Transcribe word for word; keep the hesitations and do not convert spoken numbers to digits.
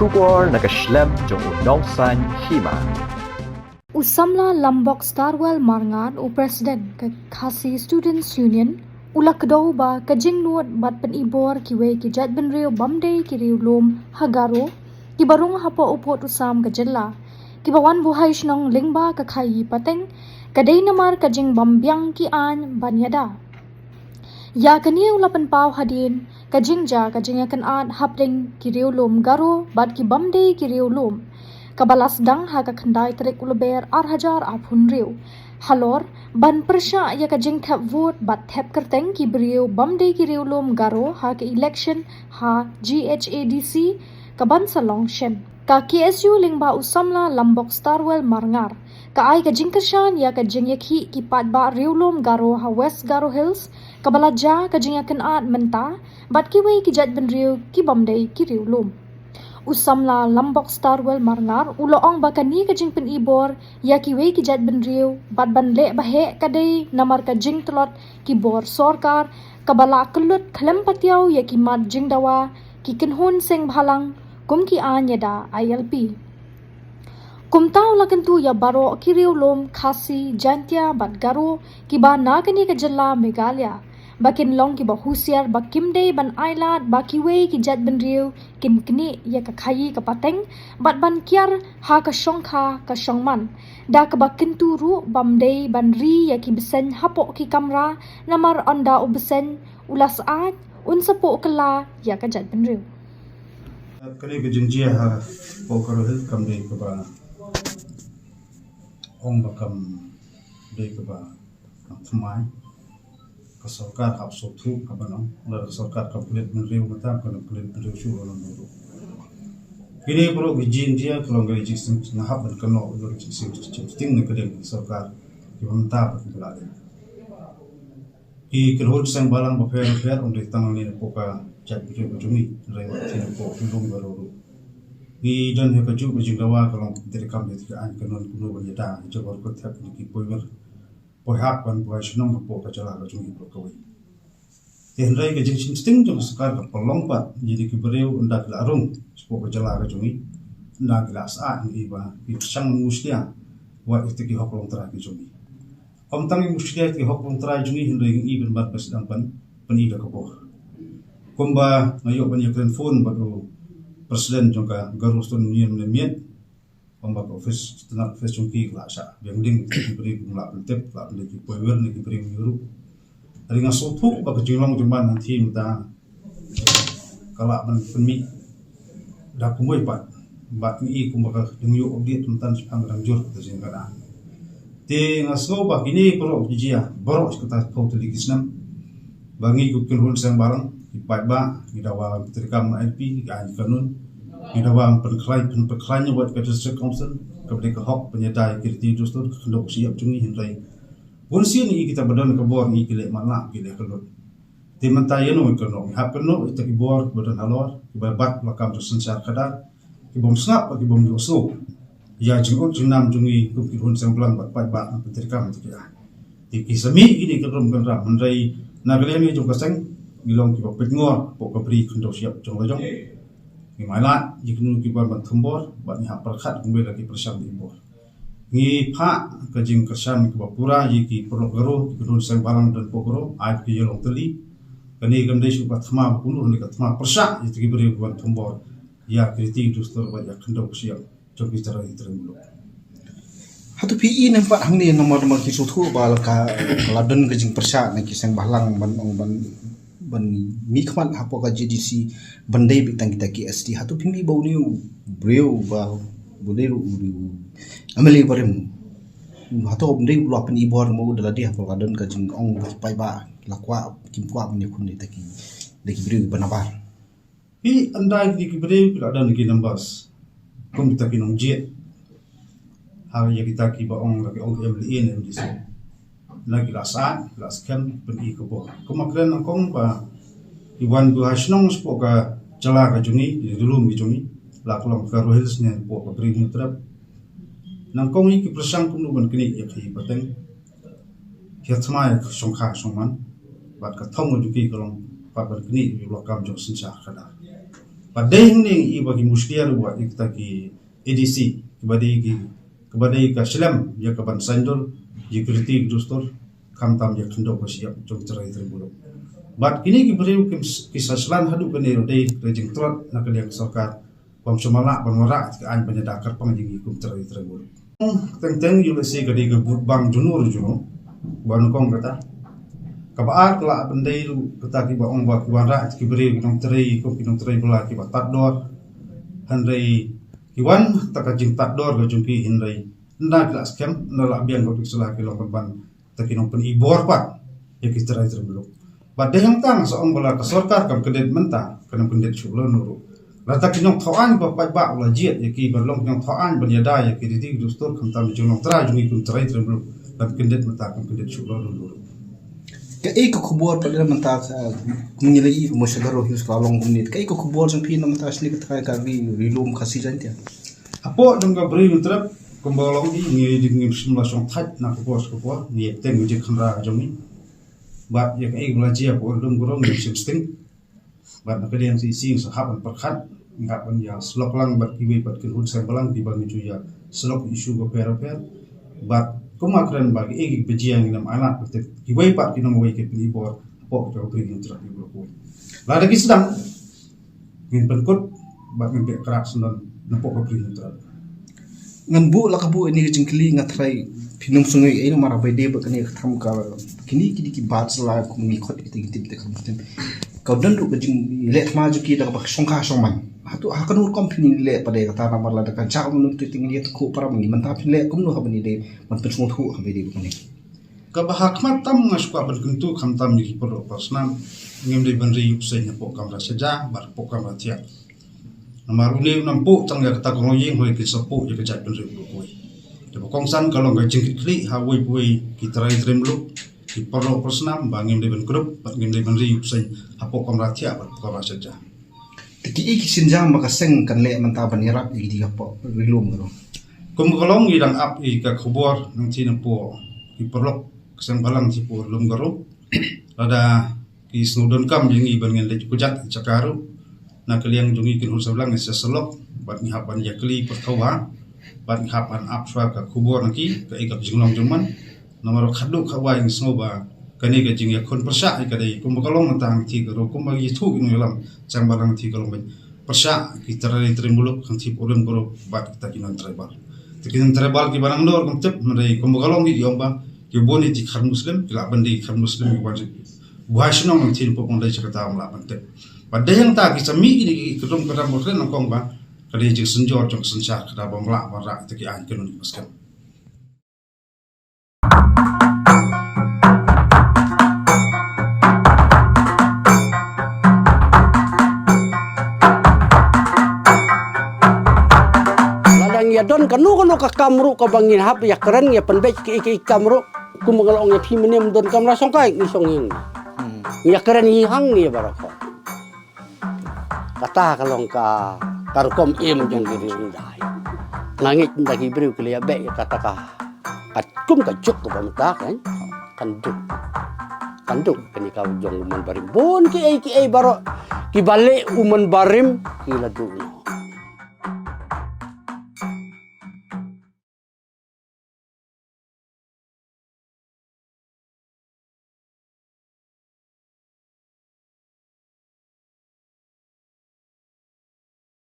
Khubor na ka shlem jong u nongsan hima. U samla Lambok Starwell Marngar, u president ka Khasi Students Union, u la kdew ba ka jingnud bad pynibor kiwei ki jaitbynriew bym dei ki riewlum ha Garo, kiba rung hapoh u pud u sam ka jylla, kiba wan buhai shnong lyngba ka khaii pateng, ka dei namar ka jingbymbiang ki aiñ ban ïada. Ïa kane u la pynpaw hadien ka jingjia ka jingïakynad hapdeng ki riewlum Garo bad ki bym dei ki riewlum, kaba la sdang ha ka khyndai tarik u Lber ar hajar arphew hynriew, halor ban pyrshah ïa ka jingthep vote bad thep kyrteng ki briew bym dei ki riewlum Garo ha ka election ha G H A D C ka ban sa long shen. Ka K S U lyngba u samla Lambok Starwell Marngar ka ai ka jingkyrshan ïa ka jingïakhih ki paidbah riewlum Garo ha West Garo Hills, kaba la jia ka jingïakynad mynta bad kiwei ki jaitbynriew ki bym dei ki riewlum. U samla Lambok Starwell Marngar u la ong ba kane ka jingpynibor ïa kiwei ki jaitbynriew bad ban leh ba heh ka dei namar ka jingtlot ki bor sorkar, kaba la kyllut khlem patiaw ïa ki mat jingdawa, ki kynhun seng bhalang, kum ki aiñ ïada I L P. Kumta u la kyntu ïa baroh ki riewlum Khasi, Jaintia bad Garo kiba na kane ka jylla Meghalaya ba kin long kiba husiar ba kim dei ban ailad ba kiwei ki jaitbynriew kin knieh ïa ka khaii ka pateng bad ban kiar ha ka shongkha ka shongman, da kaba kyntu ruh bym dei ban ri ïa ki bseiñ hapoh ki kamra, namar ynda u bseiñ u la syaid, un sa pynkylla ïa ka jaitbynriew. Kane ka jingjia hapoh Garo Hills kam dei kaba ong ba kam dei kaba thymmai. Ka sorkar hap sngewthuh kaba nang, lada ka sorkar kam klet bynriew mynta, kan klet bynriew shuh ruh nang ruh. Kine baroh ki jingjia ka long ka jingsngewsih, nga hap ban kynnoh ïa ka jingsngewsih, jingsngewsih na ka liang ka sorkar kiba mynta bad kiba la dei. Ki kynhun seng bhalang bapher bapher, ym dei tang ne napoh ka jaitbynriew ka jong ngi, hynrei wat sien napoh ki lum baroh ruh. Ngi don ha kajuh ka jingdawa ka long ka treikam ïa ka aiñ ka nun kumno ban ïada ïa ka bor kynthep ïa ki poiwir poihap ban buhai shnong hapoh ka jylla ka jong ngi baroh kawei. Te hynrei ka jingsngewsih jong ka sorkar ka pynlong pat ïa ki briew ynda ki la rung shapoh ka jylla ka jong ngi, ynda ki la syaid, ngi i ba ki pyrshang mushlia wat ïa ki hok longtrai ki jong ngi. Ym tang ïa mushlia ïa ki hok longtrai jong ngi, hynrei ngi i ban bat ba sdang ban pyn-i da ka bor. Kumba nga ïoh ban ïakren phone bad u president jong ka Garo Students Union mynne miet, kumba ka office, tnat office jong ki ka la shah biang ding, ki briew ki la pyntip, la pyntip ki poiwir ne ki briew ki ruh. Hynrei nga sngewthuh ba ka jinglong jingman hangtei mynta ka lah ban pynmih da kumwei pat. Bad ngi i kumba ka dang ïoh update mynta shaphang ka dang jur ka jingkadang. Te nga sngew ba kine baroh ki jia, baroh shi katta phew tylli ki snem, ba ngi kum ki kynhun seng bhalang, ki paidbah, ngi dawa ban treikam na I L P, ka aiñ ka nun, ngi dawa ban pynkhlaiñ, pyn-, pynkhlaiñ ïa wat ka District Council, kaba dei ka hok ban ïada ïa ki riti dustur, ka khyndew ka shyiap jong ngi, hynrei bunsien ïa kita ba don ka bor ngi ki leh matlah, ki leh kyllut. Te mynta ïa no ngi kynnoh, ngi hap kynnoh ïa kita ki bor kiba don halor, kiba bat la kam jong synshar khadar, ki bym sngap, ki bym ïohsngew ïa jingud jingnam jong ngi kum ki kynhun seng bhalang bad paidbah ban pyntreikam ïa ki. Te ki sa mih kine ki rum ki ram, hynrei na ka liang jong ka seng ngi long kiba peit ngor hapoh ka bri khyndew shyiap jong la jong. Ngi mailat ïa kino kiba ban thombor bad ngi hap pyrkhat kumba la ki pyrshang ki bor. Ngi phah ka jingkyrshan kaba pura ïa ki paralok Garo, ki kynhun seng bhalang don hapoh Garo, ai ki ïa long tylli. Kane kam dei shuh ka thma ba kumno, kane ka thma pyrshah ïa ki briew kiban thombor ïa ki riti dustur bad ïa ka khyndew ka shyiap jong ki trai trai muluk. Hato phi i ne em pat hangne namar, namar ki sngewthuh ba la ka, ka la don ka jingpyrshah na ki seng bhalang ban ong ban, ban mihkhmat hapoh ka G D C ban dei beit tang kita ki S T. Hato phi mih ba une u briew ba, ba dei u, u, u M L A barim, hato um dei u la pyn-i bor mo da lade hapoh ka don ka jingong ba ki paidbah ki la kwah, kim kwah ban ïakhun da kita ki, da ki briew ba nabar. Phi, ynda ki, ki briew ki la don ki numbers kum kita ki nongjied. Ha ïa kita kiba ong la ki ong M L A ne M D C. La ki la sah, ki la skhem pyn-i ka bor. Kumba kren nyngkong ba ki wan buhai shnong shapoh ka jylla ka jong ngi, ki ri lum ki jong ngi, la ka long ka Garo Hills ne hapoh ka Bri Hynñiewtrep. Nyngkong ngi ki pyrshang kumno ban knieh ïa ka khaii pateng, ki thma ïa ka shongkha shongman, bad ka thong jong ki ka long pat ban knieh ïa u lakam jong synshar khadar. Ba dei hangne i ba ki mushlia ruh ïa kita ki A D C, kiba dei ki, kiba dei ka shlem ïa ka ban saiñdur ïa ki riti ki dustur, khamtam ïa ka khyndew ka shyiap jong trai trai muluk. Bad kine ki briew ki, ki sa shlur haduh kane ruh dei ka jingtlot na ka liang sorkar, bym shym la ban wanrah ïa ka aiñ ban ïada kyrpang jong ngi kum trai trai muluk. Teng teng ïa lehse ka dei ka vote bank jong no jong no. Ba nyngkong kata. Kaba ar ka la ban dei ruh kata kiba ong ba ki wanrah ïa ki briew ki nongtrei kum ki nongtrei bylla kiba tad dor. Hynrei ki wan ta ka jingtad dor ka jong ki hynrei ynda ki la skhem, ynda la biang ka duk sla ki long ban ban ta ki nongpyni bor pat ïa ki trai trai muluk. Bad dei hangta nga sa ong ba la ka sorkar kam kyndit mynta, kam kyndit shuh lano ruh. Lada ki nongthoh aiñ ba paidbah u la jied ïa ki ban long ki nongthoh aiñ ban ïada ïa ki riti ki dustur khamtam ïa ki jinglong trai jong ngi kum trai trai muluk, kam kyndit mynta, kam kyndit shuh lano ruh. Kaei ka khubor pat mynta ka, kumne la ïohi ba Mawshynrut Hills ka long kumne. Kaei ka khubor jong phi na mynta shane kata ka ri, ri lum Khasi Jaiñtia? Hapoh jong ka Bri Hynñiewtrep, kumba long hi, ngi dei ngim shym la shong thait na ka por sha ka por, ngi ïa teng ka jingkhynra ka jong ngi. Bad ïa kaei kaba la jia hapoh Ri Lum Garo ngim shym sting. Bad na ka liang C C sa hap ban pyrkhat, ngi hap ban ïa syllok lang bad kiwei pat ki khun seng balang kiba ngi ju ïa syllok issue bapher bapher. Bad kumba kren ba kiei kiba jia ngin ym ailad, bad kiwei pat ki nongwei ki pyni bor hapoh ka Bri Hynñiewtrep. Lada ki sdang, ngin pynkut bad ngin beh krak sngewdon napoh ka Bri Hynñiewtrep. Ngan buh la ka buh ïa kane ka jingkylli, nga tharai phin ym sngew ei namar ba dei ba kane ka tham ka, kine ki dei ki bat sla kum ngi khot kita ki tip te kam tip. Ka don ruh ka jingleh thma jong ki da kaba shongkha shongman. Hato ha kano rukom phin leh pat de kata namar lada ka jam nut te ngi ïa tkhuk para ngi mynta phin leh kumno ha ba ngi dei ban pynsngewthuh ha ba dei ba kane. Kaba ha khmat tam nga shu kwah ban kyntu khamtam ïa ki paralok parasnam, ngim dei ban ri ïa u bseiñ hapoh kamra sha ja bad hapoh kamra thiah. Namar une u nang puh tang ïa kata ka longïing, hooid kin sa puh ïa ka jaitbynriew baroh kawei. Te ba kongsan ka long ka jingkitkhlieh ha uwei pa uwei ki trai trai muluk, ki paralok parasnam, ba ngim dei ban kdup bad ngim dei ban ri ïa u bseiñ hapoh kamra thiah bad hapoh kamra sha ja. Te kiei ki sienjam ba ka seng kan leh mynta ban ïarap ïa ki dei hapoh Ri Lum Garo? Kum ka long ngi dang ap ïa ka khubor nangtei napoh ki paralok ka seng balang nangtei hapoh Ri Lum Garo. Lada ki sngew donkam ïa ngi ban ngin leit kujat jaka ruh, na ka liang jong ngi ki khun seng balang ngi sa syllok bad ngi hap ban ïa kylli pyrthuh ha, bad ngi hap ban ap shuwa ka khubor na ki kaei ka jinglong jong man. Namar khatduh khatwai ngi sngew ba kane ka jingïakhun pyrshah ïa ka dei kumba ka long mynta hangtei ka ruh kumba ïathuh ïa ngi lam seng balang hangtei ka long ba pyrshah ki trai trai muluk hangtei hapoh Ri Lum Garo bad kita ki non tribal. Te ki non tribal kiba nang dor kam tip, hynrei kumba ka long ngi ong ba ki bun ïa ki khar Muslim, ki lah ban dei khar Muslim kiba buhai shnong nangtei hapoh Mandalay sha kata ym lah ban tip. Bad dei hangta ki sa mih kine ki kynrum kynram ba kren nyngkong ba ka dei jingsynjor jong ka synshar, kata bym lah ban rah kita ki aiñ kynun kiba skhem. Lada ngi ïa don kano kano ka kam ruh kaba ngin hap ïa kren, ïa pynbeit kiei kiei kam ruh, kum nga la ong ïa phi mynne, ym don kamra shongkai, ngi shong ïing. Hmm. Ngi ïa kren ïing hangne baroh. Kata ka long ka, ka rukom im jong ki riewhyndai. Nga ngeit ynda ki briew ki la ïa beh ïa kata ka, ka kum ka juk kaba mynta kan, kan duk. Kan duk kane ka jong u Mon Barim. Bun kiei kiei baroh kiba leh u Mon Barim ki la duh noh.